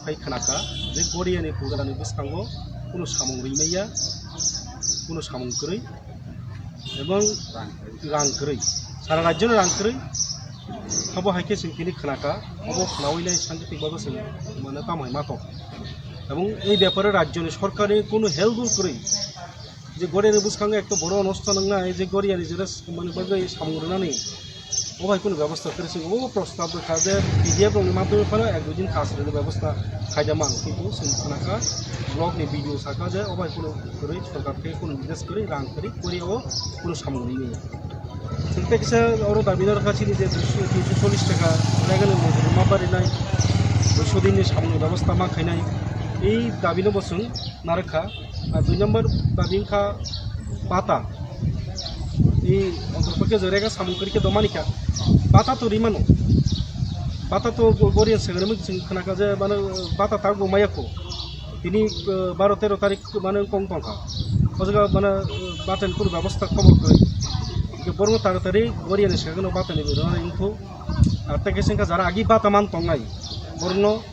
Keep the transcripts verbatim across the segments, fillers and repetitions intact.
Hai khna kha je Goriani program ni bwskango kuno samung rimaya, kuno samung kwrwi ebong rang kwrwi, sara rajyo ni rang kwrwi. Abo hai khe chwng tini khna kha, abo khnawi nai scientific bago chwng mane tamo hai ma tong. Ebong ei bepare rajyo ni sorkar ni kuno help kwrwi. Je Goriani bwskango ekta boro onusthan wngnai, je Goriani jera mane bagwi samung rwnani, o bai kunu bebosta kwrwi se. O prostab rwkha je P D F rokni madhyome phano ek dui din kas rwni bebosta khaida man, kintu chwng khna kha, block ni B D O saka je o bai kunu kwrwi, sorkar theke kunu nirdesh kwrwi, rang kwrwi, Goria o kunu samung rwni. Chwng tei kisa oro dabi narwkha chini je duiso, duiso chollish taka legal ni mojuri ma barinai, duiso din ni samung ni bebosta ma khainai, ei dabi no bo chwng narwkha. Ar dui number dabi wngkha bata. I ontor pore khe jora khe samung kwrwi khe domani kha. Bata to rimano. Bata to Gorian sengre mung chwng khna kha je mane bata ta bo maya kho. Tini, eh, baro tero tarik mane kong tong kha. O jaga mane, eh, bata ni kunu bebosta khobor kwrwi. Borno taratari Gorian sengre bata ni rwna wngkhu. Ar tei khe sengkha jara agi bata man tongnai. Borno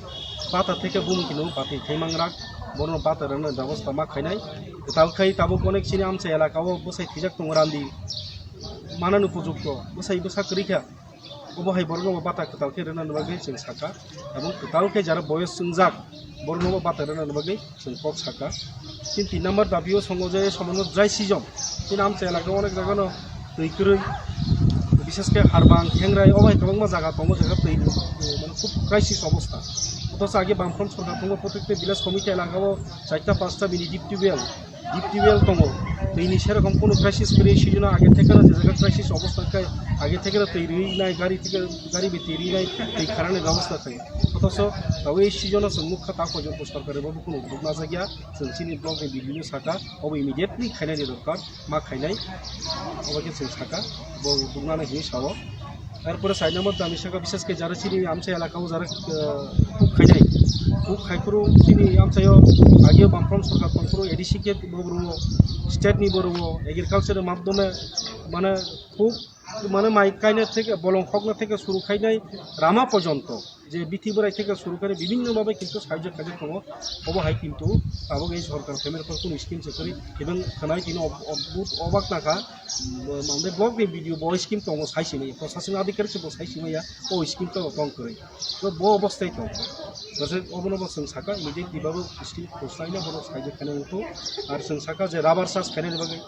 bata theke bumung kino bati thai mangrak. Borno bata rwna bebosta ma khainai. Kwtal khai tabuk onek chini amchai elaka o bwsai thwijak tongo randi. Manani upojukto, bwsai bwsa kwrwi kha. Obo hai borokno bo bata kwtal khe rwna bagwi chwng sakha. Tabuk kwtal khe jara boyos chwngjak, borokno bo bata rwna bagwi chwng kok sakha. Chini tin number dabi o songo je somono dry season. Chini amchai elaka o onek jagano twi kwrwi, bishes khe Harbang, Khengrai, obo hai kwbangma jaga tongo, jaga twi, eh, mane khub crisis obostha. Othocho age Bamfront sorkar tongo, protekta village committee elaka o charta pasta bini deep tubewell, deep tubewell tongo. Twini serokom kono crisis kwrwi, season o age thekeno je jaga crisis obostha khe age thekeno twi rwi nai, gari theke, gari bai twi rwi nai, twi kharani bebosta khlai. Othocho tabuk ei season o chwng nukha ta porjonto sorkar bai bo kono uddog najak ya, chwng chini block ni B D O no sakha, obo immediately khainani dorkar. Ma khainai, obo khe chwng sakha, bo uddog nani hinwi sao. Tarpore sai number dabi sakha, bishes khe jara chini amchai elaka o jara, eh, kuk khainai. Kuk khaiphuru chini amchaio agio Bamfront sorkar tongphuru A D C khe bo rwngo, state ni bo rwngo, agriculture ni madhyome mane kuk mane mai kaina theke bolong khokna theke suru khainai rama porjonto. Je bithi borai theke suru khainai bibhinno bhabe kintu sahajyo khaijak tongo. Obo hai kintu tabuk ei sorkar phaimani pore kunu scheme se kwrwi. Ebong khwnai tini ob-, ob-, obak nakha, mm, mande block ni B D O bo scheme tongo sai simi, prosason adhikarik se bo sai simi ya, o scheme to tong kwrwi. To bo obostai tong. Bose obono bo chwng sakha, immediately babu scheme khosnaina borok sahajyo khainai wngkhu. Ar chwng sakha je rubber charge khainani bagwi